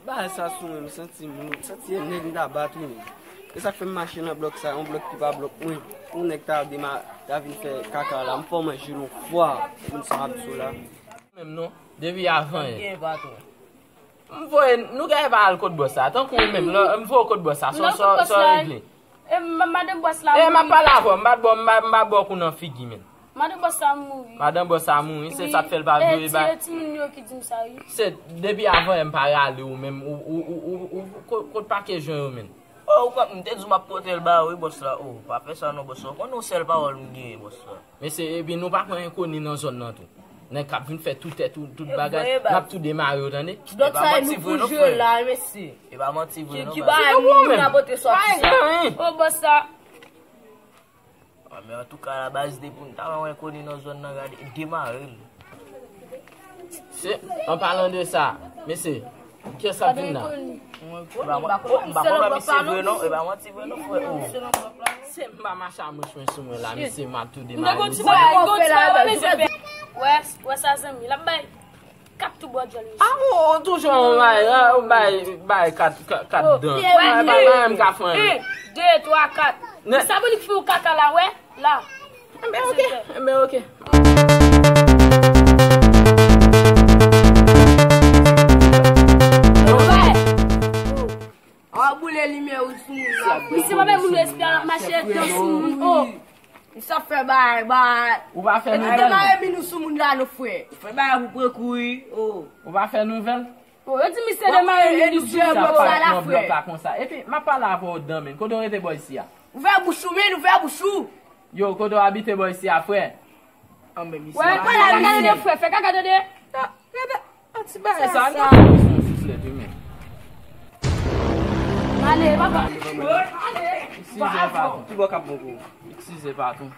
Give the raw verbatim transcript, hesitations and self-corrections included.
Bagay sa sou mwen, m santi m lou, m santi se nèg m ta bat wi. E sa k fè m mache nan blòk sa, yon blòk ki pa blòk mwen. Pou nèg ta dema-, ta vin fè kaka la, m fè w manje l yon fwa. Moun sa ap sou la. Menm non, depi avan yè. M voye, nou genlè pa al kot bòs la. Tankou ou menm, lè m voye w kot bòs la, sa, sa, sa w regle. E m-, madanm bòs la mouri. E m ap pale avè w, m pa t ba w, m pa, m pa ba w kou nan figi, menn. Madanm bòs la mouri. Madanm bòs la mouri, se sa k fè l pa vle ba. E ti, e timoun yo ki di m sa, wi. Se depi avan yè m pa rale ou menm, ou, ou, ou, ou, ou, ko-, kot pakèt jwen yo, menn? Oh, ou konn, m te di w m ap pote l ba ou, wi, bòs la. Oh, pa fè sa non, bòs la. Ou konn yon sèl pawòl m genyen, bòs la. Mesye, epi nou pa pran enkoni nan zòn nan tou. Nèg k ap vin fè tout tèt, tout, tout bagay, n ap tou demare yo, tande? Dòt sa e nou pou jwe la, mesye. E pa manti vre non, baz. Ki bagay moun rapote sòti sa? Ô, bòs la. Ah, men antouka, la baz, depi nou ta wè yon enkoni nan zòn nan, gade, demare l. Se, an palan de sa, mesye, kiyès k ap vin la? M pa konn, m pa konn wè misye vre non, e pa manti vre non, frè. Se m pa mache a mouch mwen sou mwen la, mesye, m ap tou demare misye. Wè, wè sa zanmi, l ap bay kat tou bò djòl misye. Ah, ou, ou toujou an bay, ah, ou bay, bay kat, kat, kat dan. Bay, bay, bay, m ka fè anyen. Un, deux, trois, quatre. Sa pou li k fè yon kaka la, wè, la. Enben, ok. Enben, ok. An boule limyè ou sou moun la. Misye pa bay moun respè, l ap mache dan sou moun. Oh. Misye ap fè bay, bay. Ou pa fè nouvèl? Demare min ou sou moun la non, frè. Fè bay pou pran kou wi. Oh. Ou pa fè nouvèl? Oh, yo di misye demare min li sou moun. Sa pa t nan blòk la konsa. Epi, m ap pale avè w dan, menn. Kote w rete bò isi a? Ouvè bouch ou, menn, ouvè bouch ou. Yo, kote w abite bò isi a, frè? An, men misye. Wè, pale avè l, gade frè, fè kaka tande. Gade, an ti bagay sa, non. Misye yon sislèt wi, menn. Ale, papa. Ale. Eskize, patwon. Ki bò k ap bon pou ou? Eskize, patwon.